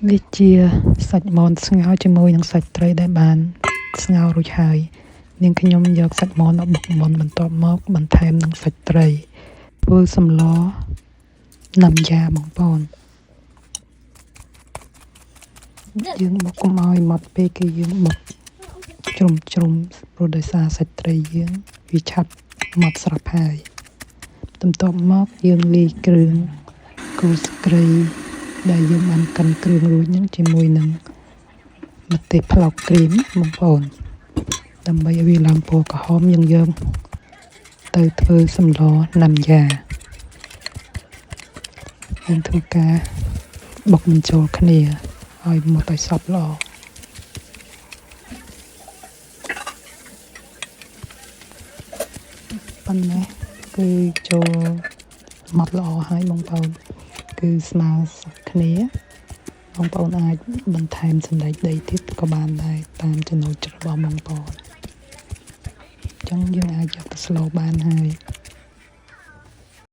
នេះជាសាច់មាន់ស្ងោរជាមួយនឹងសាច់ត្រីដែលបានស្ងោររួចហើយនាងខ្ញុំយកសាច់មាន់មកបុកមុនបន្ទាប់មកបន្ថែមនឹងសាច់ត្រីធ្វើសម្លណាំយ៉ាបងប្អូនយើងបុកកុំឲ្យម៉ត់ពេកគឺយើងបុកជ្រុំជ្រុំព្រោះដោយសារសាច់ត្រីយើងវាឆាប់ម៉ត់ស្រាប់ហើយបន្ទាប់មកយើងលាយគ្រឿងគូស្គ្រីដែលយើងបានកិនគ្រឿងរួចហ្នឹងជាមួយនឹងម្ទេសប្លោកក្រៀមបងប្អូនដើម្បីឲ្យវាឡើងពណ៌ក្រហមយើងយកទៅធ្វើសម្លណាំយ៉ាយើងធ្វើការបុកបញ្ចូលគ្នាឲ្យម៉ត់ឲ្យសព្វល្អប៉ុណ្ណេះគឺចូលម៉ត់ល្អហើយបងប្អូនគឺស្មើគ្នាបងប្អូនអាចបន្ថែមសណ្តែកដីទៀតក៏បានដែរតាមចំណូលចិត្តរបស់បងប្អូនអញ្ចឹងយើងអាចយកទៅស្លបានហើយ។